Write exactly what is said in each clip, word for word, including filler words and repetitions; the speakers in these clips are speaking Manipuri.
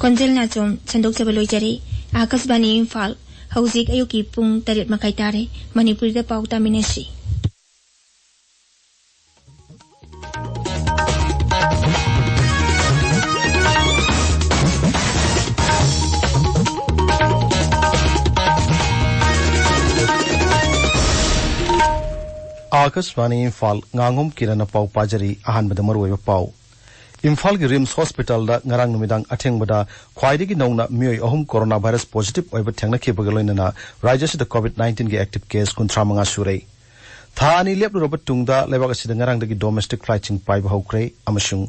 ꯈꯣꯟꯖꯦꯜ ꯅꯥꯆꯣꯝ ꯁꯟꯗꯣꯛꯆꯕ ꯂꯣꯏꯖꯔꯦ꯫ ꯑꯥꯀꯥꯁꯕꯥꯅꯤ ꯏꯝꯐꯥꯜ, ꯍꯧꯖꯤꯛ ꯑꯌꯨꯛꯀꯤ ꯄꯨꯡ ꯇꯔꯦꯠ ꯃꯈꯥꯏ ꯇꯥꯔꯦ꯫ ꯃꯅꯤꯄꯨꯔꯤꯗ ꯄꯥꯎ ꯇꯥꯃꯤꯟꯅꯁꯤ꯫ ꯑꯥꯀꯥꯁꯕꯥꯅꯤ ꯏꯝꯐꯥꯜ, ꯉꯥꯉꯣꯝ ꯀꯤꯔꯟꯅ ꯄꯥꯎ ꯄꯥꯖꯔꯤ꯫ ꯑꯍꯥꯟꯕꯗ ꯃꯔꯨꯑꯣꯏꯕ ꯄꯥꯎ꯫ ꯏꯝꯐꯥꯜꯒꯤ ꯔꯤꯝꯁ ꯍꯣꯁꯄꯤꯇꯥꯜꯗ ꯉꯔꯥꯡ ꯅꯨꯃꯤꯗꯥꯡ ꯑꯊꯦꯡꯕꯗ ꯈ꯭ꯋꯥꯏꯗꯒꯤ ꯅꯧꯅ ꯃꯤꯑꯣꯏ ꯑꯍꯨꯝ ꯀꯣꯔꯣꯅꯥ ꯚꯥꯏꯔꯁ ꯄꯣꯖꯤꯇꯤꯚ ꯑꯣꯏꯕ ꯊꯦꯡꯅꯈꯤꯕꯒ ꯂꯣꯏꯅꯅ ꯔꯥꯖ꯭ꯌ ꯑꯁꯤꯗ ꯀꯣꯚꯤꯗ ꯅꯥꯏꯟꯇꯤꯟꯒꯤ ꯑꯦꯛꯇꯤꯚ ꯀꯦꯁ ꯀꯨꯟꯊ꯭ꯔꯥ ꯃꯉꯥ ꯁꯨꯔꯦ꯫ ꯊꯥ ꯑꯅꯤ ꯂꯦꯞꯂꯨꯔꯕ ꯇꯨꯡꯗ ꯂꯩꯕꯥꯛ ꯑꯁꯤꯗ ꯉꯔꯥꯡꯗꯒꯤ ꯗꯣꯃꯦꯁꯇꯤꯛ ꯐ꯭ꯂꯥꯏꯠꯁꯤꯡ ꯄꯥꯏꯕ ꯍꯧꯈ꯭ꯔꯦ ꯑꯃꯁꯨꯡ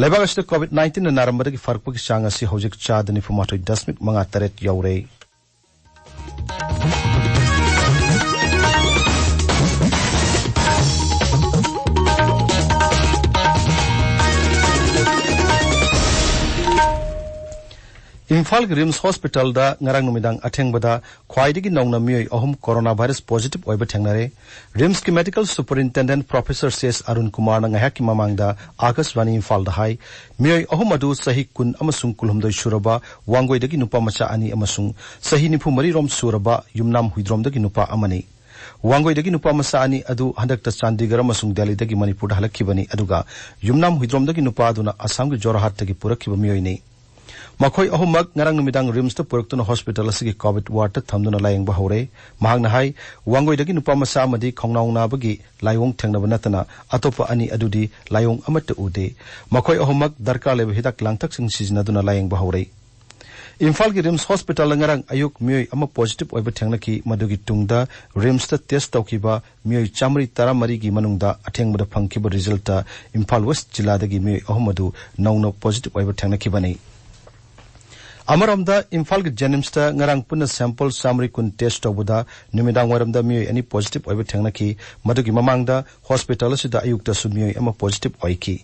ꯂꯩꯕꯥꯛ ꯑꯁꯤꯗ ꯀꯣꯚꯤꯗ ꯅꯥꯏꯟꯇꯤꯟꯅ ꯅꯥꯔꯝꯕꯗꯒꯤ ꯐꯔꯛꯄꯒꯤ ꯆꯥꯡ ꯑꯁꯤ ꯍꯧꯖꯤꯛ ꯆꯥꯗ ꯅꯤꯐꯨ ꯃꯥꯊꯣꯏ ꯗꯁꯃꯤꯛ ꯃꯉꯥ ꯇꯔꯦꯠ ꯌꯧꯔꯦ꯫ ꯏꯝꯐꯥꯜꯒꯤ ꯔꯤꯝꯁ ꯍꯣꯁꯄꯤꯇꯥꯜꯗ ꯉꯔꯥꯡ ꯅꯨꯃꯤꯗꯥꯡ ꯑꯊꯦꯡꯕꯗ ꯈ꯭ꯋꯥꯏꯗꯒꯤ ꯅꯧꯅ ꯃꯤꯑꯣꯏ ꯑꯍꯨꯝ ꯀꯣꯔꯣꯅꯥ ꯚꯥꯏꯔꯁ ꯄꯣꯖꯤꯇꯤꯚ ꯑꯣꯏꯕ ꯊꯦꯡꯅꯔꯦ꯫ ꯔꯤꯝꯁꯀꯤ medical superintendent professor C S Arun ꯀꯨꯃꯥꯔꯅ ꯉꯥꯏꯍꯥꯛꯀꯤ ꯃꯃꯥꯡꯗ ꯑꯥꯀꯥꯁꯕꯥꯅꯤ ꯏꯝꯐꯥꯜꯗ ꯍꯥꯏ, ꯃꯤꯑꯣꯏ ꯑꯍꯨꯝ ꯑꯗꯨ ꯆꯍꯤ ꯀꯨꯟ ꯑꯃꯁꯨꯡ ꯀꯨꯟꯍꯨꯝꯗꯣꯏ ꯁꯨꯔꯕ ꯋꯥꯡꯒꯣꯏꯗꯒꯤ ꯅꯨꯄꯥ ꯃꯆꯥ ꯑꯅꯤ ꯑꯃꯁꯨꯡ ꯆꯍꯤ ꯅꯤꯐꯨ ꯃꯔꯤ ꯔꯣꯝ ꯁꯨꯔꯕ ꯌꯨꯝꯅꯥꯝ ꯍꯨꯏꯗ꯭ꯔꯣꯝꯗꯒꯤ ꯅꯨꯄꯥ ꯑꯃꯅꯤ꯫ ꯋꯥꯡꯒꯣꯏꯗꯒꯤ ꯅꯨꯄꯥ ꯃꯆꯥ ꯑꯅꯤ ꯑꯗꯨ ꯍꯟꯗꯛꯇ ꯆꯥꯟꯗꯤꯒꯔ ꯑꯃꯁꯨꯡ ꯗꯦꯜꯂꯤꯗꯒꯤ ꯃꯅꯤꯄꯨꯔꯗ ꯍꯜꯂꯛꯈꯤꯕꯅꯤ, ꯑꯗꯨꯒ ꯌꯨꯝꯅꯥꯝ ꯍꯨꯏꯗ꯭ꯔꯣꯝꯗꯒꯤ ꯅꯨꯄꯥ ꯑꯗꯨꯅ ꯑꯁꯥꯝꯒꯤ ꯖꯣꯔꯍꯥꯠꯇꯒꯤ ꯄꯨꯔꯛꯈꯤꯕ ꯃꯤꯑꯣꯏꯅꯤ꯫ ꯃꯈꯣꯏ ꯑꯍꯨꯝꯃꯛ ꯉꯔꯥꯡ ꯅꯨꯃꯤꯗꯥꯡ ꯔꯤꯝꯁꯇ ꯄꯨꯔꯛꯇꯨꯅ ꯍꯣꯁꯄꯤꯇꯥꯜ ꯑꯁꯤꯒꯤ ꯀꯣꯚꯤꯗ ꯋꯥꯔꯗꯇ ꯊꯝꯗꯨꯅ ꯂꯥꯌꯦꯡꯕ ꯍꯧꯔꯦ꯫ ꯃꯍꯥꯛꯅ ꯍꯥꯏ, ꯋꯥꯡꯒꯣꯏꯗꯒꯤ ꯅꯨꯄꯥ ꯃꯆꯥ ꯑꯃꯗꯤ ꯈꯣꯡꯅꯥꯎ ꯅꯥꯕꯒꯤ ꯂꯥꯏꯑꯣꯡ ꯊꯦꯡꯅꯕ ꯅꯠꯇꯅ ꯑꯇꯣꯞꯄ ꯑꯅꯤ ꯑꯗꯨꯗꯤ ꯂꯥꯏꯑꯣꯡ ꯑꯃꯠꯇ ꯎꯗꯦ꯫ ꯃꯈꯣꯏ ꯑꯍꯨꯝꯃꯛ ꯗꯔꯀꯥꯔ ꯂꯩꯕ ꯍꯤꯗꯥꯛ ꯂꯥꯡꯊꯛꯁꯤꯡ ꯁꯤꯖꯤꯟꯅꯗꯨꯅ ꯂꯥꯌꯦꯡꯕ ꯍꯧꯔꯦ꯫ ꯏꯝꯐꯥꯜꯒꯤ ꯔꯤꯝꯁ ꯍꯣꯁꯄꯤꯇꯥꯜꯗ ꯉꯔꯥꯡ ꯑꯌꯨꯛ ꯃꯤꯑꯣꯏ ꯑꯃ ꯄꯣꯖꯤꯇꯤꯚ ꯑꯣꯏꯕ ꯊꯦꯡꯅꯈꯤ꯫ ꯃꯗꯨꯒꯤ ꯇꯨꯡꯗ ꯔꯤꯝꯁꯇ ꯇꯦꯁ ꯇꯧꯈꯤꯕ ꯃꯤꯑꯣꯏ ꯆꯥꯃꯔꯤ ꯇꯔꯥꯃꯔꯤꯒꯤ ꯃꯅꯨꯡꯗ ꯑꯊꯦꯡꯕꯗ ꯐꯪꯈꯤꯕ ꯔꯤꯖꯜꯇ ꯏꯝꯐꯥꯜ ꯋꯦꯁ ꯖꯤꯂꯥꯗꯒꯤ ꯃꯤꯑꯣꯏ ꯑꯍꯨꯝ ꯑꯗꯨ ꯅꯧꯅ ꯄꯣꯖꯤꯇꯤꯚ ꯑꯣꯏꯕ ꯊꯦꯡꯅꯈꯤꯕꯅꯤ꯫ ꯑꯃꯔꯣꯝꯗ, ꯏꯝꯐꯥꯜꯒꯤ ꯖꯦꯅꯤꯝꯁꯇ ꯉꯔꯥꯡ ꯄꯨꯟꯅ ꯁꯦꯝꯄꯜ ꯆꯥꯃꯔꯤ ꯀꯨꯟ ꯇꯦꯁ ꯇꯧꯕꯗ ꯅꯨꯃꯤꯗꯥꯡ ꯋꯥꯏꯔꯝꯗ ꯃꯤꯑꯣꯏ ꯑꯅꯤ ꯄꯣꯖꯤꯇꯤꯚ ꯑꯣꯏꯕ ꯊꯦꯡꯅꯈꯤ꯫ ꯃꯗꯨꯒꯤ ꯃꯃꯥꯡꯗ ꯍꯣꯁꯄꯤꯇꯥꯜ ꯑꯁꯤꯗ ꯑꯌꯨꯛꯇꯁꯨ ꯃꯤꯑꯣꯏ ꯑꯃ ꯄꯣꯖꯤꯇꯤꯚ ꯑꯣꯏꯈꯤ꯫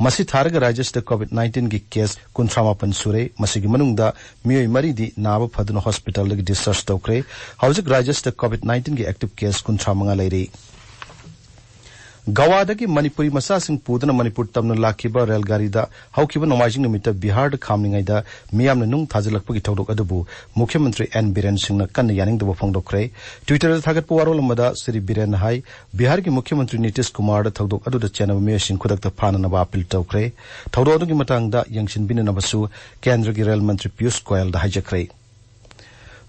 ꯃꯁꯤ ꯊꯥꯔꯒ ꯔꯥꯖ꯭ꯌ ꯑꯁꯤꯗ ꯀꯣꯚꯤꯗ ꯅꯥꯏꯟꯇꯤꯟꯒꯤ ꯀꯦꯁ ꯀꯨꯟꯊ꯭ꯔꯥ ꯃꯥꯄꯟ ꯁꯨꯔꯦ꯫ ꯃꯁꯤꯒꯤ ꯃꯅꯨꯡꯗ ꯃꯤꯑꯣꯏ ꯃꯔꯤꯗꯤ ꯅꯥꯕ ꯐꯗꯨꯅ ꯍꯣꯁꯄꯤꯇꯥꯜꯗꯒꯤ ꯗꯤꯁꯆꯥꯔꯖ ꯇꯧꯈ꯭ꯔꯦ꯫ ꯍꯧꯖꯤꯛ ꯔꯥꯖ꯭ꯌ ꯑꯁꯤꯗ ꯀꯣꯚꯤꯗ ꯅꯥꯏꯟꯇꯤꯟꯒꯤ ꯑꯦꯛꯇꯤꯚ ꯀꯦꯁ ꯀꯨꯟꯊ꯭ꯔꯥ ꯃꯉꯥ ꯂꯩꯔꯤ꯫ ꯒꯋꯥꯗꯒꯤ ꯃꯅꯤꯄꯨꯔꯤ ꯃꯆꯥꯁꯤꯡ ꯄꯨꯗꯨꯅ ꯃꯅꯤꯄꯨꯔ ꯇꯝꯅ ꯂꯥꯛꯈꯤꯕ ꯔꯦꯜ ꯒꯥꯔꯤꯗ ꯍꯧꯈꯤꯕ ꯅꯣꯡꯃꯥꯏꯖꯤꯡ ꯅꯨꯃꯤꯠꯇ ꯕꯤꯍꯥꯔꯗ ꯈꯥꯝꯂꯤꯉꯩꯗ ꯃꯤꯌꯥꯝꯅ ꯅꯨꯡ ꯊꯥꯖꯤꯜꯂꯛꯄꯒꯤ ꯊꯧꯗꯣꯛ ꯑꯗꯨꯕꯨ ꯃꯨꯈ꯭ꯌ ꯃꯟꯇ꯭ꯔꯤ ꯑꯦꯟ ꯕꯤꯔꯦꯟ ꯁꯤꯡꯅ ꯀꯟꯅ ꯌꯥꯅꯤꯡꯗꯕ ꯐꯣꯡꯗꯣꯛꯈ꯭ꯔꯦ꯫ ꯇ꯭ꯋꯤꯇꯔꯗ ꯊꯥꯒꯠꯄ ꯋꯥꯔꯣꯜ ꯑꯃꯗ ꯁ꯭ꯔꯤ ꯕꯤꯔꯦꯟꯅ ꯍꯥꯏ, ꯕꯤꯍꯥꯔꯒꯤ ꯃꯨꯈ꯭ꯌ ꯃꯟꯇ꯭ꯔꯤ ꯅꯤꯇꯤꯁ ꯀꯨꯃꯥꯔꯗ ꯊꯧꯗꯣꯛ ꯑꯗꯨꯗ ꯆꯦꯟꯅꯕ ꯃꯤꯑꯣꯏꯁꯤꯡ ꯈꯨꯗꯛꯇ ꯐꯥꯅꯅꯕ ꯑꯥꯄꯤꯜ ꯇꯧꯈ꯭ꯔꯦ꯫ ꯊꯧꯗꯣꯛ ꯑꯗꯨꯒꯤ ꯃꯇꯥꯡꯗ ꯌꯦꯡꯁꯤꯟꯕꯤꯅꯅꯕꯁꯨ ꯀꯦꯟꯗ꯭ꯔꯒꯤ ꯔꯦꯜ ꯃꯟꯇ꯭ꯔꯤ ꯄꯤꯌꯨꯁ ꯒꯣꯌꯜꯗ ꯍꯥꯏꯖꯈ꯭ꯔꯦ꯫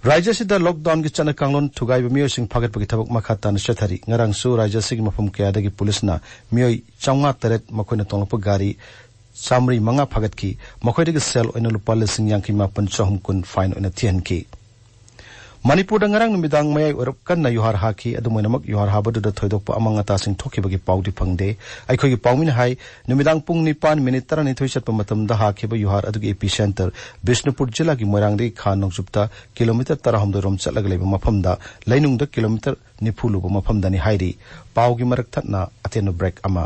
ꯔꯥꯖ꯭ꯌ ꯑꯁꯤꯗ ꯂꯣꯛꯗꯥꯎꯟꯒꯤ ꯆꯠꯅ ꯀꯥꯡꯂꯣꯟ ꯊꯨꯒꯥꯏꯕ ꯃꯤꯑꯣꯏꯁꯤꯡ ꯐꯥꯒꯠꯄꯒꯤ ꯊꯕꯛ ꯃꯈꯥ ꯇꯥꯅ ꯆꯠꯊꯔꯤ꯫ ꯉꯔꯥꯡꯁꯨ ꯔꯥꯖ꯭ꯌ ꯑꯁꯤꯒꯤ ꯃꯐꯝ ꯀꯌꯥꯗꯒꯤ ꯄꯨꯂꯤꯁꯅ ꯃꯤꯑꯣꯏ ꯆꯥꯝꯃꯉꯥ ꯇꯔꯦꯠ, ꯃꯈꯣꯏꯅ ꯇꯣꯡꯂꯛꯄ ꯒꯥꯔꯤ ꯆꯥꯃꯔꯤ ꯃꯉꯥ ꯐꯥꯒꯠꯈꯤ꯫ ꯃꯈꯣꯏꯗꯒꯤ ꯁꯦꯜ ꯑꯣꯏꯅ ꯂꯨꯄꯥ ꯂꯤꯁꯤꯡ ꯌꯥꯡꯈꯩ ꯃꯥꯄꯟ ꯆꯍꯨꯝ ꯀꯨꯟ ꯐꯥꯏꯟ ꯑꯣꯏꯅ ꯊꯤꯍꯟꯈꯤ꯫ ꯃꯅꯤꯄꯨꯔꯗ ꯉꯔꯥꯡ ꯅꯨꯃꯤꯗꯥꯡ ꯃꯌꯥꯏ ꯑꯣꯏꯔꯞ ꯀꯟꯅ ꯌꯨꯍꯥꯔ ꯍꯥꯈꯤ꯫ ꯑꯗꯨꯝ ꯑꯣꯏꯅꯃꯛ, ꯌꯨꯍꯥꯔ ꯍꯥꯕꯗꯨꯗ ꯊꯣꯏꯗꯣꯛꯄ ꯑꯃꯥꯡ ꯑꯇꯥꯁꯤꯡ ꯊꯣꯛꯈꯤꯕꯒꯤ ꯄꯥꯎꯗꯤ ꯐꯪꯗꯦ꯫ ꯑꯩꯈꯣꯏꯒꯤ ꯄꯥꯎꯃꯤꯅ ꯍꯥꯏ, ꯅꯨꯃꯤꯗꯥꯡ ꯄꯨꯡ ꯅꯤꯄꯥꯟ ꯃꯤꯅꯤꯠ ꯇꯔꯥꯅꯤꯊꯣꯏ ꯆꯠꯄ ꯃꯇꯝꯗ ꯍꯥꯈꯤꯕ ꯌꯨꯍꯥꯔ ꯑꯗꯨꯒꯤ ꯏꯄꯤ ꯁꯦꯟꯇꯔ ꯕꯤꯁꯅꯨꯄꯨꯔ ꯖꯤꯂꯥꯒꯤ ꯃꯣꯏꯔꯥꯡꯗꯒꯤ ꯈꯥ ꯅꯣꯡꯆꯨꯞꯇ ꯀꯤꯂꯣꯃꯤꯇꯔ ꯇꯔꯥꯍꯨꯝꯗꯣꯏ ꯔꯣꯝ ꯆꯠꯂꯒ ꯂꯩꯕ ꯃꯐꯝꯗ, ꯂꯩꯅꯨꯡꯗ ꯀꯤꯂꯣꯃꯤꯇꯔ ꯅꯤꯐꯨ ꯂꯨꯕ ꯃꯐꯝꯗꯅꯤ ꯍꯥꯏꯔꯤ꯫ ꯄꯥꯎꯒꯤ ꯃꯔꯛ ꯊꯠꯅ ꯑꯇꯦꯟꯕ ꯕ꯭ꯔꯦꯛ ꯑꯃ꯫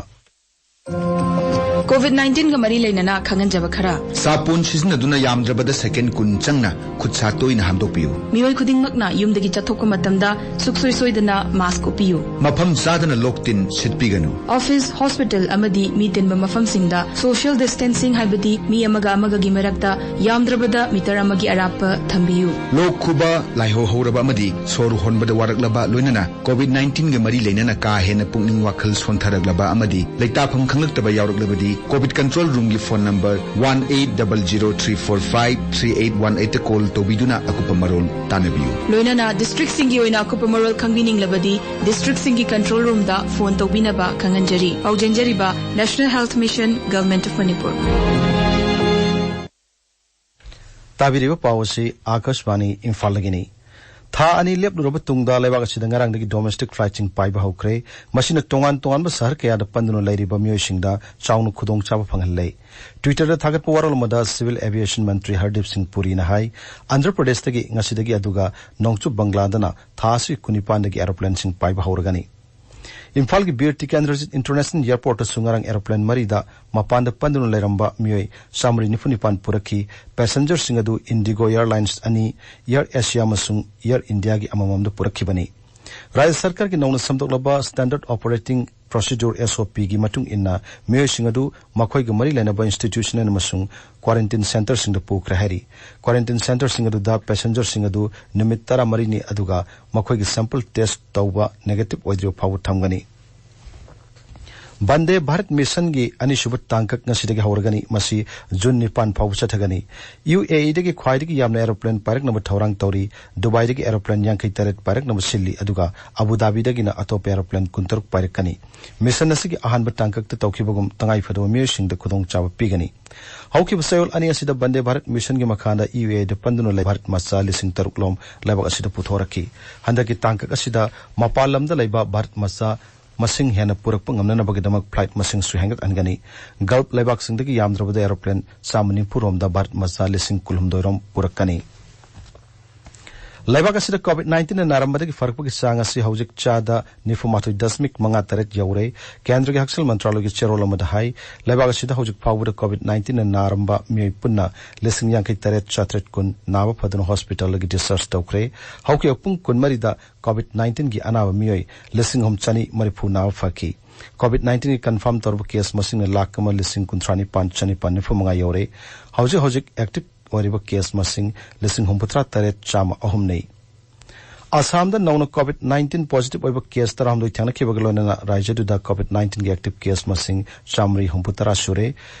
ꯀꯣꯚꯤꯗ ꯅꯥꯏꯟꯇꯤꯟꯒ ꯃꯔꯤ ꯂꯩꯅꯅ ꯈꯪꯍꯟꯖꯕ ꯈꯔ꯫ ꯁꯥꯄꯣꯟ ꯁꯤꯖꯤꯟꯅꯗꯨꯅ ꯌꯥꯝꯗ꯭ꯔꯕꯗ ꯁꯦꯀꯦꯟꯗ ꯀꯨꯟ ꯆꯪꯅ ꯈꯨꯠ ꯁꯥ ꯇꯣꯏꯅ ꯍꯥꯝꯗꯣꯛꯄꯤꯌꯨ꯫ ꯃꯤꯑꯣꯏ ꯈꯨꯗꯤꯡꯃꯛꯅ ꯌꯨꯝꯗꯒꯤ ꯆꯠꯊꯣꯛꯄ ꯃꯇꯝꯗ ꯁꯨꯛꯁꯣꯏ ꯁꯣꯏꯗꯅ ꯃꯥꯁ꯭ꯛ ꯎꯞꯄꯤꯌꯨ꯫ ꯃꯐꯝ ꯆꯥꯗꯅ ꯂꯣꯛ ꯇꯤꯟ ꯁꯤꯠꯄꯤꯒꯅꯨ꯫ ꯑꯣꯐꯤꯁ, ꯍꯣꯁꯄꯤꯇꯥꯜ ꯑꯃꯗꯤ ꯃꯤ ꯇꯤꯟꯕ ꯃꯐꯝꯁꯤꯡꯗ ꯁꯣꯁꯤꯌꯦꯜ ꯗꯤꯁꯇꯦꯟꯁꯤꯡ, ꯍꯥꯏꯕꯗꯤ ꯃꯤ ꯑꯃꯒ ꯑꯃꯒꯒꯤ ꯃꯔꯛꯇ ꯌꯥꯝꯗ꯭ꯔꯕꯗ ꯃꯤꯇꯔ ꯑꯃꯒꯤ ꯑꯔꯥꯞꯄ ꯊꯝꯕꯤꯌꯨ꯫ ꯂꯣꯛ ꯈꯨꯕ, ꯂꯥꯏꯍꯧ ꯍꯧꯔꯕ ꯑꯃꯗꯤ ꯁꯣꯔ ꯍꯣꯟꯕꯗ ꯋꯥꯔꯛꯂꯕ, ꯂꯣꯏꯅꯅ ꯀꯣꯚꯤꯗ ꯅꯥꯏꯟꯇꯤꯟꯒ ꯃꯔꯤ ꯂꯩꯅꯅ ꯀꯥ ꯍꯦꯟꯅ ꯄꯨꯛꯅꯤꯡ ꯋꯥꯈꯜ ꯁꯣꯟꯊꯔꯛꯂꯕ ꯑꯃꯗꯤ ꯂꯩꯇꯥꯐꯝ ꯈꯪꯂꯛꯇꯕ ꯌꯥꯎꯔꯛꯂꯕꯗꯤ, ꯀꯣꯚꯤꯗ ꯀꯟꯇ꯭ꯔꯣꯜ ꯔꯨꯝꯒꯤ phone number one eight double zero three four five three eight one ꯑꯩꯠꯇ ꯀꯣꯜ ꯇꯧꯕꯤꯗꯨꯅ ꯑꯀꯨꯞꯄ ꯃꯔꯣꯜ ꯇꯥꯟꯅꯕꯤꯌꯨ꯫ ꯂꯣꯏꯅꯅ ꯗꯤꯁꯇ꯭ꯔꯤꯛꯁꯤꯡꯒꯤ ꯑꯣꯏꯅ ꯑꯀꯨꯞꯄ ꯃꯔꯣꯜ ꯈꯪꯕꯤꯅꯤꯡꯂꯕꯗꯤ, ꯗꯤꯁꯇ꯭ꯔꯤꯛꯁꯤꯡꯒꯤ ꯀꯟꯇ꯭ꯔꯣꯜ ꯔꯨꯝꯗ ꯐꯣꯟ ꯇꯧꯕꯤꯅꯕ ꯈꯪꯍꯟꯖꯔꯤ꯫ ꯄꯥꯎꯖꯦꯟꯖꯔꯤꯕ National Health Mission, Government of Manipur꯫ ꯇꯥꯕꯤꯔꯤꯕ ꯄꯥꯎ ꯑꯁꯤ ꯑꯥꯀꯥꯁꯕꯥꯅꯤ ꯏꯝꯐꯥꯜꯗꯒꯤꯅꯤ꯫ ꯊꯥ ꯑꯅꯤ ꯂꯦꯞꯂꯨꯔꯕ ꯇꯨꯡꯗ ꯂꯩꯕꯥꯛ ꯑꯁꯤꯗ ꯉꯔꯥꯡꯗꯒꯤ ꯗꯣꯃꯦꯁꯇꯤꯛ ꯐ꯭ꯂꯥꯏꯠꯁꯤꯡ ꯄꯥꯏꯕ ꯍꯧꯈ꯭ꯔꯦ꯫ ꯃꯁꯤꯅ ꯇꯣꯉꯥꯟ ꯇꯣꯉꯥꯟꯕ ꯁꯍꯔ ꯀꯌꯥꯗ ꯄꯟꯗꯨꯅ ꯂꯩꯔꯤꯕ ꯃꯤꯑꯣꯏꯁꯤꯡꯗ ꯆꯥꯎꯅ ꯈꯨꯗꯣꯡꯆꯥꯕ ꯐꯪꯍꯜꯂꯦ꯫ ꯇ꯭ꯋꯤꯇꯔꯗ ꯊꯥꯒꯠꯄ ꯋꯥꯔꯣꯜ ꯑꯃꯗ ꯁꯤꯚꯤꯜ ꯑꯦꯚꯤꯌꯦꯁꯟ ꯃꯟꯇ꯭ꯔꯤ ꯍꯔꯗꯤꯞ ꯁꯤꯡ ꯄꯨꯔꯤꯅ ꯍꯥꯏ, ꯑꯟꯙ꯭ꯔ ꯄ꯭ꯔꯗꯦꯁꯇꯒꯤ ꯉꯁꯤꯗꯒꯤ ꯑꯗꯨꯒ ꯅꯣꯡꯆꯨꯞ ꯕꯪꯒ꯭ꯂꯥꯗꯅ ꯊꯥ ꯑꯁꯤ ꯀꯨꯟꯅꯤꯄꯥꯟꯗꯒꯤ ꯑꯦꯔꯣꯄ꯭ꯂꯦꯟꯁꯤꯡ ꯄꯥꯏꯕ ꯍꯧꯔꯒꯅꯤ꯫ ꯏꯝꯐꯥꯜꯒꯤ ꯕꯤꯔ ꯇꯤꯀꯦꯟꯗ꯭ꯔꯖꯤꯠ ꯏꯟꯇꯔꯅꯦꯁꯅꯦꯜ ꯑꯦꯌꯔꯄꯣꯔꯠꯇꯁꯨ ꯉꯔꯥꯡ ꯑꯦꯔꯣꯄ꯭ꯂꯦꯟ ꯃꯔꯤꯗ ꯃꯄꯥꯟꯗ ꯄꯟꯗꯨꯅ ꯂꯩꯔꯝꯕ ꯃꯤꯑꯣꯏ ꯆꯥꯃꯔꯤ ꯅꯤꯐꯨ ꯅꯤꯄꯥꯟ ꯄꯨꯔꯛꯈꯤ꯫ ꯄꯦꯁꯦꯟꯖꯔꯁꯤꯡ ꯑꯗꯨ ꯏꯟꯗꯤꯒꯣ ꯑꯦꯌꯔꯂꯥꯏꯟꯁ ꯑꯅꯤ, ꯑꯦꯌꯔ ꯑꯦꯁꯤꯌꯥ ꯑꯃꯁꯨꯡ ꯑꯦꯌꯔ ꯏꯟꯗꯤꯌꯥꯒꯤ ꯑꯃꯃꯝꯗ ꯄꯨꯔꯛꯈꯤꯕꯅꯤ꯫ ꯔꯥꯖ꯭ꯌ ꯁꯔꯀꯥꯔꯒꯤ ꯅꯧꯅ ꯁꯦꯝꯗꯣꯛꯂꯕ Standard Operating Procedure, S O P, ꯒꯤ ꯃꯇꯨꯡ ꯏꯟꯅ ꯃꯤꯑꯣꯏꯁꯤꯡ ꯑꯗꯨ ꯃꯈꯣꯏꯒ ꯃꯔꯤ ꯂꯩꯅꯕ institution ꯑꯃꯁꯨꯡ quarantine centreꯁꯤꯡꯗ ꯄꯨꯈ꯭ꯔꯦ ꯍꯥꯏꯔꯤ꯫ Quarantine centreꯁꯤꯡ ꯑꯗꯨꯗ passengerꯁꯤꯡ ꯑꯗꯨ ꯅꯨꯃꯤꯠ ꯇꯔꯥꯃꯔꯤꯅꯤ, ꯑꯗꯨꯒ ꯃꯈꯣꯏꯒꯤ sample test ꯇꯧꯕ negative ꯑꯣꯏꯗ꯭ꯔꯤꯕ ꯐꯥꯎꯕ ꯊꯝꯒꯅꯤ꯫ ꯚꯟꯗꯦ ꯚꯥꯔꯠ ꯃꯤꯁꯟꯒꯤ ꯑꯅꯤꯁꯨꯕ ꯇꯥꯡꯀꯛ ꯉꯁꯤꯗꯒꯤ ꯍꯧꯔꯒꯅꯤ꯫ ꯃꯁꯤ ꯖꯨꯟ ꯅꯤꯄꯥꯟ ꯐꯥꯎꯕ ꯆꯠꯊꯒꯅꯤ꯫ ꯌꯨ ꯑꯦ ꯏꯗꯒꯤ ꯈ꯭ꯋꯥꯏꯗꯒꯤ ꯌꯥꯝꯅ aeroplane ꯄꯥꯏꯔꯛꯅꯕ ꯊꯧꯔꯥꯡ ꯇꯧꯔꯤ꯫ ꯗꯨꯕꯥꯏꯗꯒꯤ aeroplane ꯌꯥꯡꯈꯩ ꯇꯔꯦꯠ ꯄꯥꯏꯔꯛꯅꯕ ꯁꯤꯜꯂꯤ, ꯑꯗꯨꯒ ꯑꯕꯨ ꯙꯥꯕꯤꯗꯒꯤꯅ ꯑꯇꯣꯞꯄ aeroplane ꯀꯨꯟꯇꯔꯨꯛ ꯄꯥꯏꯔꯛꯀꯅꯤ꯫ ꯃꯤꯁꯟ ꯑꯁꯤꯒꯤ ꯑꯍꯥꯟꯕ ꯇꯥꯡꯀꯛꯇ ꯇꯧꯈꯤꯕꯒꯨꯝ ꯇꯉꯥꯏꯐꯗꯕ ꯃꯤꯑꯣꯏꯁꯤꯡꯗ ꯈꯨꯗꯣꯡꯆꯥꯕ ꯄꯤꯒꯅꯤ꯫ ꯍꯧꯈꯤꯕ ꯆꯌꯣꯜ ꯑꯅꯤ ꯑꯁꯤꯗ ꯚꯟꯗꯦ ꯚꯥꯔꯠ ꯃꯤꯁꯟꯒꯤ ꯃꯈꯥꯗ ꯌꯨ ꯑꯦ ꯏꯗ ꯄꯟꯗꯨꯅ ꯂꯩꯕ ꯚꯥꯔꯠ ꯃꯆꯥ ꯂꯤꯁꯤꯡ ꯇꯔꯨꯛ ꯂꯣꯝ ꯂꯩꯕꯥꯛ ꯑꯁꯤꯗ ꯄꯨꯊꯣꯔꯛꯈꯤ꯫ ꯍꯟꯗꯛꯀꯤ ꯇꯥꯡꯀꯛ ꯑꯁꯤꯗ ꯃꯄꯥꯟ ꯂꯝꯗ ꯂꯩꯕ ꯚꯥꯔꯠ ꯃꯆꯥ ꯃꯁꯤꯡ ꯍꯦꯟꯅ ꯄꯨꯔꯛꯄ ꯉꯝꯅꯅꯕꯒꯤꯗꯃꯛ flight ꯃꯁꯤꯡꯁꯨ ꯍꯦꯟꯒꯠꯍꯟꯒꯅꯤ꯫ Gulf ꯂꯩꯕꯥꯛꯁꯤꯡꯗꯒꯤ ꯌꯥꯝꯗ꯭ꯔꯕꯗ aeroplane ꯆꯥꯝꯃ ꯅꯤꯐꯨ ꯔꯣꯝꯗ ꯚꯥꯔꯠ ꯃꯆꯥ ꯂꯤꯁꯤꯡ ꯀꯨꯟꯍꯨꯝꯗꯣꯏ ꯔꯣꯝ ꯄꯨꯔꯛꯀꯅꯤ꯫ ꯂꯩꯕꯥꯛ ꯑꯁꯤꯗ COVID nineteen ꯅ ꯅꯥꯔꯝꯕꯗꯒꯤ ꯐꯔꯛꯄꯒꯤ ꯆꯥꯡ ꯑꯁꯤ ꯍꯧꯖꯤꯛ ꯆꯥꯗ ꯅꯤꯐꯨ ꯃꯥꯊꯣꯏ ꯗꯁꯃꯤꯛ ꯃꯉꯥ ꯇꯔꯦꯠ ꯌꯧꯔꯦ꯫ ꯀꯦꯟꯗ꯭ꯔꯒꯤ ꯍꯛꯁꯦꯜ ꯃꯟꯇ꯭ꯔꯥꯂꯌꯒꯤ ꯆꯦꯔꯣꯜ ꯑꯃꯗ ꯍꯥꯏ, ꯂꯩꯕꯥꯛ ꯑꯁꯤꯗ ꯍꯧꯖꯤꯛ ꯐꯥꯎꯕꯗ COVID nineteen ꯅ ꯅꯥꯔꯝꯕ ꯃꯤꯑꯣꯏ ꯄꯨꯟꯅ ꯂꯤꯁꯤꯡ ꯌꯥꯡꯈꯩ ꯇꯔꯦꯠ ꯆꯥꯇ꯭ꯔꯦꯠ ꯀꯨꯟ ꯅꯥꯕ ꯐꯗꯨꯅ hospital ꯗꯒꯤ discharge ꯇꯧꯈ꯭ꯔꯦ꯫ ꯍꯧꯈꯤꯕ ꯄꯨꯡ ꯀꯨꯟꯃꯔꯤꯗ COVID nineteen ꯒꯤ ꯑꯅꯥꯕ ꯃꯤꯑꯣꯏ ꯂꯤꯁꯤꯡ ꯑꯍꯨꯝ ꯆꯅꯤ ꯃꯔꯤꯐꯨ ꯅꯥꯕ ꯐꯈꯤ꯫ COVID nineteen ꯒꯤ confirm ꯇꯧꯔꯕ case ꯃꯁꯤꯡꯅ ꯂꯥꯈ ꯑꯃ ꯂꯤꯁꯤꯡ ꯀꯨꯟꯊ꯭ꯔꯥ ꯅꯤꯄꯥꯟ ꯆꯅꯤꯄꯥꯟ ꯅꯤꯐꯨ ꯃꯉꯥ ꯌꯧꯔꯦ꯫ ꯍꯧꯖꯤꯛ ꯍꯧꯖꯤꯛ active ꯑꯣꯏꯔꯤꯕ case ꯃꯁꯤꯡ ꯂꯤꯁꯤꯡ ꯍꯨꯝꯐꯨꯇꯔꯥ ꯇꯔꯦꯠ ꯆꯥꯝꯃ ꯑꯍꯨꯝꯅꯤ꯫ ꯑꯁꯥꯝꯗ ꯅꯧꯅ COVID nineteen positive ꯑꯣꯏꯕ case ꯇꯔꯥꯍꯨꯝꯗꯣꯏ ꯊꯦꯡꯅꯈꯤꯕꯒ ꯂꯣꯏꯅꯅ ꯔꯥꯖ꯭ꯌꯗꯨꯗ COVID nineteen ꯒꯤ active case ꯃꯁꯤꯡ ꯆꯥꯃꯔꯤ ꯍꯨꯝꯐꯨꯇꯔꯥ ꯁꯨꯔꯦ꯫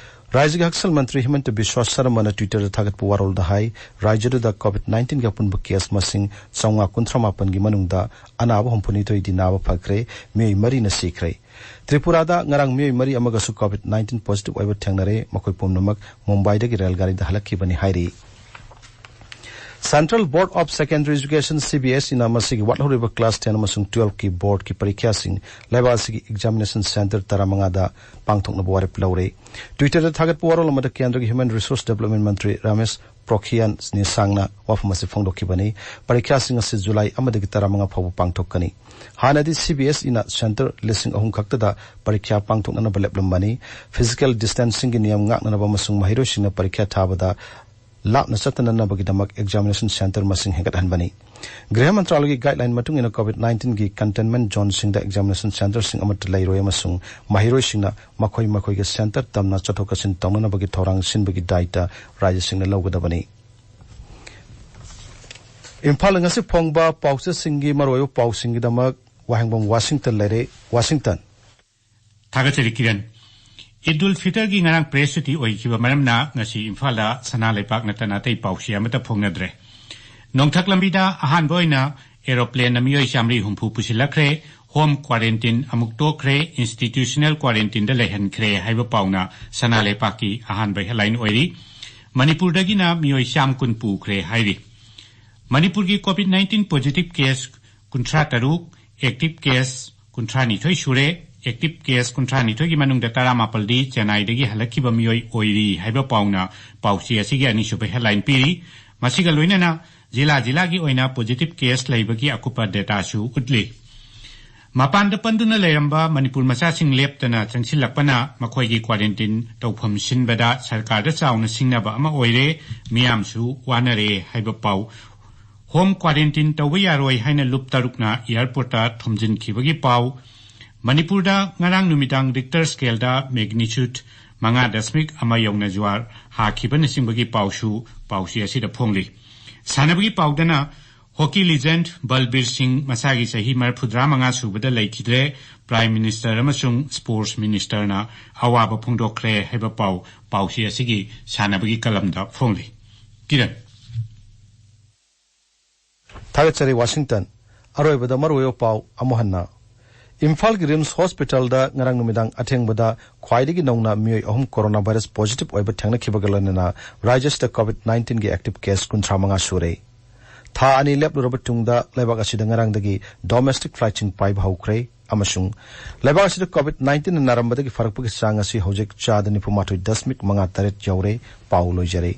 ꯔꯥꯖ꯭ꯌꯒꯤ ꯍꯛꯁꯦꯜ ꯃꯟꯇ꯭ꯔꯤ ꯍꯤꯃꯟꯇ ꯕꯤꯁ꯭ꯋꯥ ꯁꯔꯃꯅ Twitter ꯗ ꯊꯥꯒꯠꯄ ꯋꯥꯔꯣꯜꯗ ꯍꯥꯏ, ꯔꯥꯖ꯭ꯌꯗꯨꯗ COVID nineteen ꯒꯤ ꯑꯄꯨꯟꯕ case ꯃꯁꯤꯡ ꯆꯥꯝꯃꯉꯥ ꯀꯨꯟꯊ꯭ꯔꯥ ꯃꯥꯄꯟꯒꯤ ꯃꯅꯨꯡꯗ ꯑꯅꯥꯕ ꯍꯨꯝꯐꯨꯅꯤꯊꯣꯏꯗꯤ ꯅꯥꯕ ꯐꯈ꯭ꯔꯦ, ꯃꯤꯑꯣꯏ ꯃꯔꯤꯅ ꯁꯤꯈ꯭ꯔꯦ꯫ ꯇ꯭ꯔꯤꯄꯨꯔꯥꯗ ꯉꯔꯥꯡ ꯃꯤꯑꯣꯏ ꯃꯔꯤ ꯑꯃꯒꯁꯨ COVID nineteen positive ꯑꯣꯏꯕ ꯊꯦꯡꯅꯔꯦ, ꯃꯈꯣꯏ ꯄꯨꯝꯅꯃꯛ ꯃꯨꯝꯕꯥꯏꯗꯒꯤ ꯔꯦꯜ ꯒꯥꯔꯤꯗ ꯍꯜꯂꯛꯈꯤꯕꯅꯤ ꯍꯥꯏꯔꯤ꯫ Central Board of Secondary Education, C B S E ꯅ ꯃꯁꯤꯒꯤ ꯋꯥꯠꯍꯧꯔꯤꯕ class ten ꯑꯃꯁꯨꯡ twelve ꯀꯤ board ꯀꯤ ꯄꯔꯤꯈ꯭ꯌꯥꯁꯤꯡ ꯂꯩꯕꯥꯛ ꯑꯁꯤꯒꯤ examination centre ꯇꯔꯥꯃꯉꯥꯗ ꯄꯥꯡꯊꯣꯛꯅꯕ ꯋꯥꯔꯦꯞ ꯂꯧꯔꯦ꯫ Twitter ꯗ ꯊꯥꯒꯠꯄ ꯋꯥꯔꯣꯜ ꯑꯃꯗ ꯀꯦꯟꯗ꯭ꯔꯒꯤ Human Resource Development ꯃꯟꯇ꯭ꯔꯤ ꯔꯃꯦꯁ ꯄ꯭ꯔꯣꯈꯤꯌꯥꯟ ꯅꯤꯁꯥꯡꯅ ꯋꯥꯐꯝ ꯑꯁꯤ ꯐꯣꯡꯗꯣꯛꯈꯤꯕꯅꯤ꯫ ꯄꯔꯤꯈ꯭ꯌꯥꯁꯤꯡ ꯑꯁꯤ ꯖꯨꯂꯥꯏ ꯑꯃꯗꯒꯤ ꯇꯔꯥꯃꯉꯥ ꯐꯥꯎꯕ ꯄꯥꯡꯊꯣꯛꯀꯅꯤ꯫ ꯍꯥꯟꯅꯗꯤ C B S E ꯅ centre ꯂꯤꯁꯤꯡ ꯑꯍꯨꯝ ꯈꯛꯇꯗ ꯄꯔꯤꯈ꯭ꯌꯥ ꯄꯥꯡꯊꯣꯛꯅꯅꯕ ꯂꯦꯞꯂꯝꯕꯅꯤ꯫ Physical distancing ꯒꯤ ꯅꯤꯌꯝ ꯉꯥꯛꯅꯅꯕ ꯑꯃꯁꯨꯡ ꯃꯍꯩꯔꯣꯏꯁꯤꯡꯅ ꯄꯔꯤꯈ꯭ꯌꯥ ꯊꯥꯕꯗ ꯂꯥꯞꯅ ꯆꯠꯇꯅꯅꯕꯒꯤꯗꯃꯛ examination centre ꯃꯁꯤꯡ ꯍꯦꯟꯒꯠꯍꯟꯕꯅꯤ꯫ ꯒ꯭ꯔꯤꯍ ꯃꯟꯇ꯭ꯔꯥꯂꯌꯒꯤ guideline ꯃꯇꯨꯡ ꯏꯟꯅ COVID nineteen ꯒꯤ containment zoneꯁꯤꯡꯗ examination centreꯁꯤꯡ ꯑꯃꯠꯇ ꯂꯩꯔꯣꯏ ꯑꯃꯁꯨꯡ ꯃꯍꯩꯔꯣꯏꯁꯤꯡꯅ ꯃꯈꯣꯏ ꯃꯈꯣꯏꯒꯤ centre ꯇꯝꯅ ꯆꯠꯊꯣꯛ ꯆꯠꯁꯤꯟ ꯇꯧꯅꯅꯕꯒꯤ ꯊꯧꯔꯥꯡ ꯁꯤꯟꯕꯒꯤ ꯗꯥꯏꯇ ꯔꯥꯖ꯭ꯌꯁꯤꯡꯅ ꯂꯧꯒꯗꯕꯅꯤ꯫ ꯏꯝꯐꯥꯜꯗ ꯉꯁꯤ ꯐꯣꯡꯕ ꯄꯥꯎꯆꯦꯁꯤꯡꯒꯤ ꯃꯔꯨꯑꯣꯏꯕ ꯄꯥꯎꯁꯤꯡꯒꯤꯗꯃꯛ ꯋꯥꯍꯦꯡꯕꯝ ꯋꯥꯁꯤꯡꯇꯟ ꯂꯩꯔꯦ, ꯋꯥꯁꯤꯡꯇꯟ꯫ ꯊꯥꯒꯠꯆꯔꯤ ꯀꯤꯔꯟ꯫ ꯏꯗ ꯎꯜ ꯐꯤꯇꯔꯒꯤ ꯉꯔꯥꯡ press ꯁꯨꯇꯤ ꯑꯣꯏꯈꯤꯕ ꯃꯔꯝꯅ ꯉꯁꯤ ꯏꯝꯐꯥꯜꯗ ꯁꯅꯥ ꯂꯩꯄꯥꯛ ꯅꯠꯇꯅ ꯑꯇꯩ ꯄꯥꯎꯆꯦ ꯑꯃꯠꯇ ꯐꯣꯡꯅꯗ꯭ꯔꯦ꯫ ꯅꯣꯡꯊꯛ ꯂꯝꯕꯤꯗ ꯑꯍꯥꯟꯕ ꯑꯣꯏꯅ aeroplaneꯅ ꯃꯤꯑꯣꯏ ꯆꯥꯃꯔꯤ ꯍꯨꯝꯐꯨ ꯄꯨꯁꯤꯜꯂꯛꯈ꯭ꯔꯦ꯫ Home quarantine ꯑꯃꯨꯛ ꯇꯣꯛꯈ꯭ꯔꯦ꯫ Institutional quarantineꯗ ꯂꯩꯍꯟꯈ꯭ꯔꯦ ꯍꯥꯏꯕ ꯄꯥꯎꯅ ꯁꯅꯥ ꯂꯩꯄꯥꯛꯀꯤ ꯑꯍꯥꯟꯕ headline ꯑꯣꯏꯔꯤ꯫ ꯃꯅꯤꯄꯨꯔꯗꯒꯤꯅ ꯃꯤꯑꯣꯏ ꯆꯥꯝ ꯀꯨꯟ ꯄꯨꯈ꯭ꯔꯦ ꯍꯥꯏꯔꯤ꯫ ꯃꯅꯤꯄꯨꯔꯒꯤ COVID nineteen positive case ꯀꯨꯟꯊ꯭ꯔꯥ ꯇꯔꯨꯛ, active case ꯀꯨꯟꯊ꯭ꯔꯥ ꯅꯤꯊꯣꯏ ꯁꯨꯔꯦ꯫ Active case ꯀꯨꯟꯊ꯭ꯔꯥ ꯅꯤꯊꯣꯏꯒꯤ ꯃꯅꯨꯡꯗ ꯇꯔꯥꯃꯥꯄꯜꯗꯤ ꯆꯦꯟꯅꯥꯏꯗꯒꯤ ꯍꯜꯂꯛꯈꯤꯕ ꯃꯤꯑꯣꯏ ꯑꯣꯏꯔꯤ ꯍꯥꯏꯕ ꯄꯥꯎꯅ ꯄꯥꯎꯆꯦ ꯑꯁꯤꯒꯤ ꯑꯅꯤꯁꯨꯕ headline ꯄꯤꯔꯤ꯫ ꯃꯁꯤꯒ ꯂꯣꯏꯅꯅ ꯖꯤꯂꯥ ꯖꯤꯂꯥꯒꯤ ꯑꯣꯏꯅ positive case ꯂꯩꯕꯒꯤ ꯑꯀꯨꯞꯄ dataꯁꯨ ꯎꯠꯂꯤ꯫ ꯃꯄꯥꯟꯗ ꯄꯟꯗꯨꯅ ꯂꯩꯔꯝꯕ ꯃꯅꯤꯄꯨꯔ ꯃꯆꯥꯁꯤꯡ ꯂꯦꯞꯇꯅ ꯆꯪꯁꯤꯜꯂꯛꯄꯅ ꯃꯈꯣꯏꯒꯤ quarantine ꯇꯧꯐꯝ ꯁꯤꯟꯕꯗ ꯁꯔꯀꯥꯔꯗ ꯆꯥꯎꯅ ꯁꯤꯡꯅꯕ ꯑꯃ ꯑꯣꯏꯔꯦ, ꯃꯤꯌꯥꯝꯁꯨ ꯋꯥꯅꯔꯦ ꯍꯥꯏꯕ ꯄꯥꯎ꯫ Home quarantine ꯇꯧꯕ ꯌꯥꯔꯣꯏ ꯍꯥꯏꯅ ꯂꯨꯞ ꯇꯔꯨꯛꯅ airportꯇ ꯊꯣꯝꯖꯤꯟꯈꯤꯕꯒꯤ ꯄꯥꯎ꯫ ꯃꯅꯤꯄꯨꯔꯗ ꯉꯔꯥꯡ ꯅꯨꯃꯤꯗꯥꯡ Richter scaleꯗ magnitude ꯃꯉꯥ ꯗꯁꯃꯤꯛ ꯑꯃ ꯌꯧꯅ ꯖ꯭ꯋꯥꯔ ꯍꯥꯈꯤꯕꯅꯆꯤꯡꯕꯒꯤ ꯄꯥꯎꯁꯨ ꯄꯥꯎꯆꯦ ꯑꯁꯤꯗ ꯐꯣꯡꯂꯤ꯫ ꯁꯥꯟꯅꯕꯒꯤ ꯄꯥꯎꯗꯅ hockey legend ꯕꯜꯕꯤꯔ ꯁꯤꯡ ꯃꯁꯥꯒꯤ ꯆꯍꯤ ꯃꯔꯤꯐꯨꯇꯔꯥ ꯃꯉꯥ ꯁꯨꯕꯗ ꯂꯩꯈꯤꯗ꯭ꯔꯦ꯫ Prime Minister ꯑꯃꯁꯨꯡ Sports Ministerꯅ ꯑꯋꯥꯕ ꯐꯣꯡꯗꯣꯛꯈ꯭ꯔꯦ ꯍꯥꯏꯕ ꯄꯥꯎ ꯄꯥꯎꯆꯦ ꯑꯁꯤꯒꯤ ꯁꯥꯟꯅꯕꯒꯤ ꯀꯂꯝꯗ ꯐꯣꯡꯂꯤ꯫ ꯀꯤꯔꯟ꯫ ꯊꯥꯒꯠꯆꯔꯤ, ꯋꯥꯁꯤꯡꯇꯟ꯫ ꯑꯔꯣꯏꯕꯗ ꯃꯔꯨꯑꯣꯏꯕ ꯄꯥꯎ ꯑꯃꯨꯛ ꯍꯟꯅ꯫ ꯏꯝꯐꯥꯜꯒꯤ ꯔꯤꯝꯁ ꯍꯣꯁꯄꯤꯇꯥꯜꯗ ꯉꯔꯥꯡ ꯅꯨꯃꯤꯗꯥꯡ ꯑꯊꯦꯡꯕꯗ ꯈ꯭ꯋꯥꯏꯗꯒꯤ ꯅꯧꯅ ꯃꯤꯑꯣꯏ ꯑꯍꯨꯝ coronavirus positive ꯑꯣꯏꯕ ꯊꯦꯡꯅꯈꯤꯕꯒ ꯂꯣꯏꯅꯅ ꯔꯥꯖ꯭ꯌꯁꯤꯗ COVID nineteenꯒꯤ active case ꯀꯨꯟꯊ꯭ꯔꯥ ꯃꯉꯥ ꯁꯨꯔꯦ꯫ ꯊꯥ ꯑꯅꯤ ꯂꯦꯞꯂꯨꯔꯕ ꯇꯨꯡꯗ ꯂꯩꯕꯥꯛ ꯑꯁꯤꯗ ꯉꯔꯥꯡꯗꯒꯤ domestic flightꯁꯤꯡ ꯄꯥꯏꯕ ꯍꯧꯈ꯭ꯔꯦ ꯑꯃꯁꯨꯡ ꯂꯩꯕꯥꯛ ꯑꯁꯤꯗ COVID nineteenꯅ ꯅꯥꯔꯝꯕꯗꯒꯤ ꯐꯔꯛꯄꯒꯤ ꯆꯥꯡ ꯑꯁꯤ ꯍꯧꯖꯤꯛ ꯆꯥꯗ ꯅꯤꯐꯨ ꯃꯥꯊꯣꯏ ꯗꯁꯃꯤꯛ ꯃꯉꯥ ꯇꯔꯦꯠ ꯌꯧꯔꯦ꯫ ꯄꯥꯎ ꯂꯣꯏꯖꯔꯦ꯫